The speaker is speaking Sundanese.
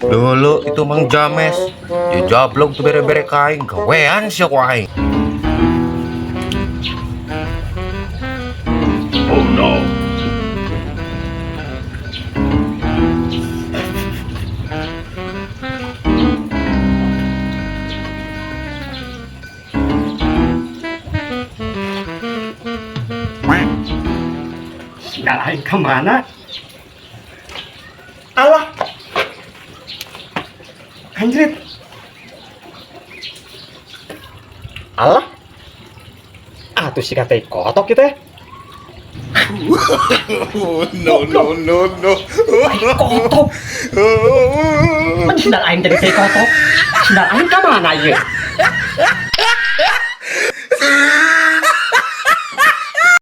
Dulu itu Mang James, dia jablok tuh bere-bere kain, gawean sih ku aing. Oh no. Sendal aing kemana? Alah. Anjrit. Alah. Ah, tuh si kata kotok kita. No, no, no, no. Tai kotok. Man sendal aing jadi tai kotok. Sendal aing kemana ieu?